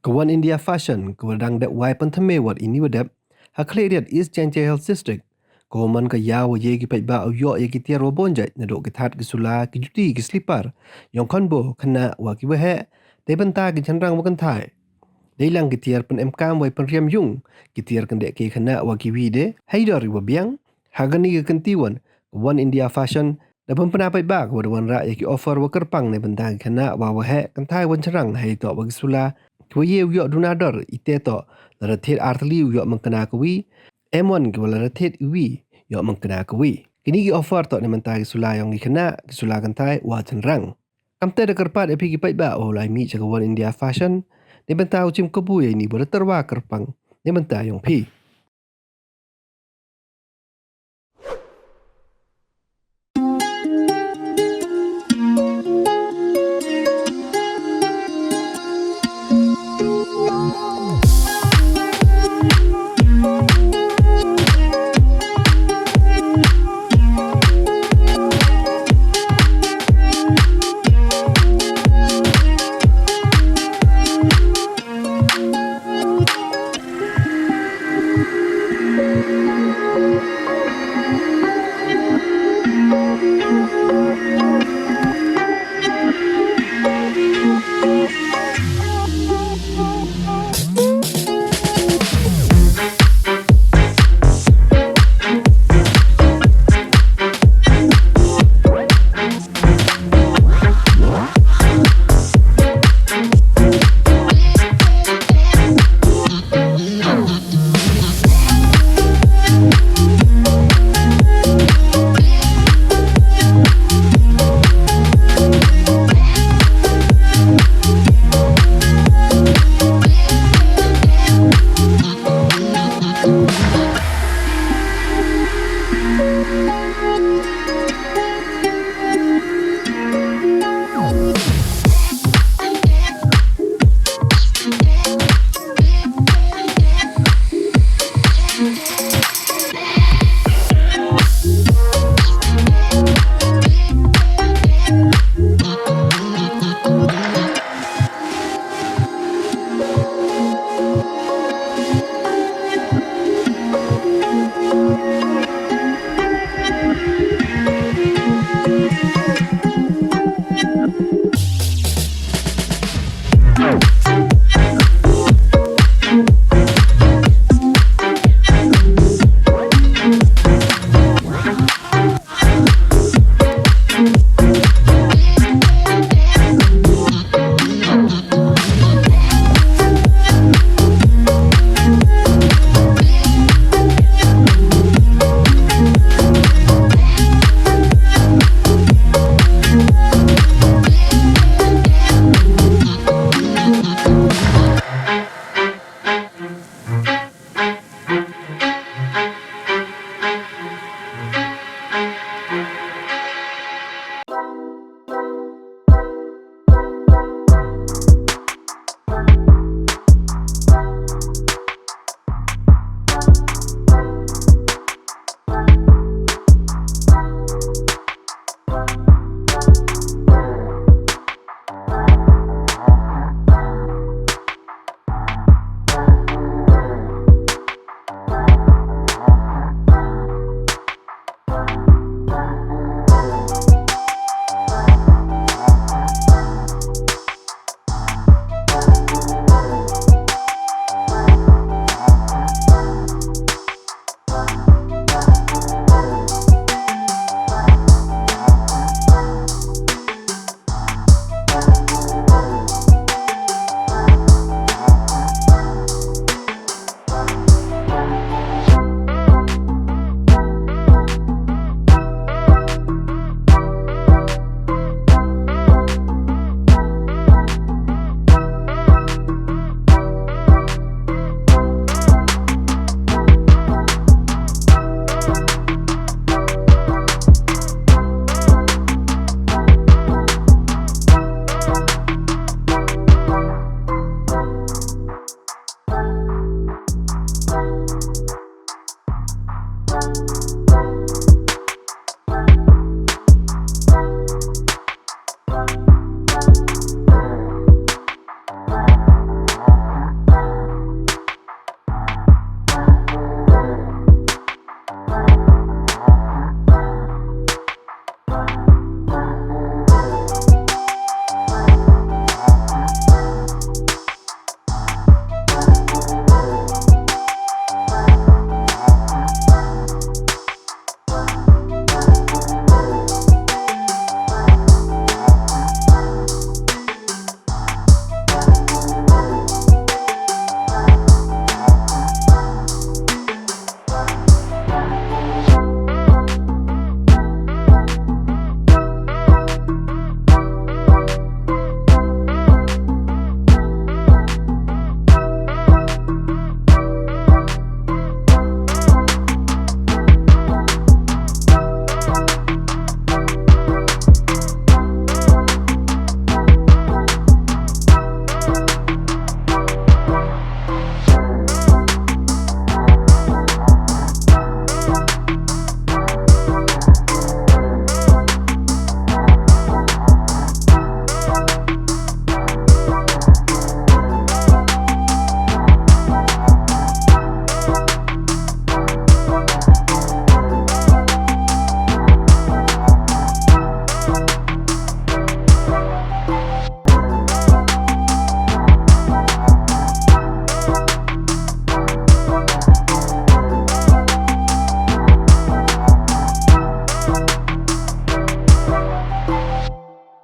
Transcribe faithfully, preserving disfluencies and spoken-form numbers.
Ka One India Fashion, ka wa dang dep wai pynthymme wat ini wa dep ha Khliehriat, East Jaintia Hills District, ka wa man ka yaw wa ye ki paidbah u yoh ya ki tiar wa bun jait, nadooh ki thad, ki sula, ki juti, ki slipar yong khonboo, khynnah wa ki waheh, neibynta ki chynrang wa kynthai. Deilang ki tiar pynemkaam wa i pynriam yung, ki tiar kyndeh ke khynnah wa kiwi de, hei dor i wa biang. Ha kani ka kynti wan, ka One India Fashion da pynpna paidbah ka wa da wanrah ya ki offer wa kyrpang neibynta ki khynnah wa waheh, kynthai wa chynrang, hei toh wa ki sula ki wa ye u yoh duna dor, i te toh lada thied ar tylli u yoh mynkna ka wi, em wan ki wa lada thied i wi yoh mynkna ka wi. Kini ki offer toh neibynta ki sula yong ki khynnah, ki sula kynthai wa chynrang. Kamte da kyrpad ya phi ki paidbah wow lai mih cha ka One India Fashion neibynta u chim kabu ya ini wa da tyrwa kyrpang neibynta yong phi.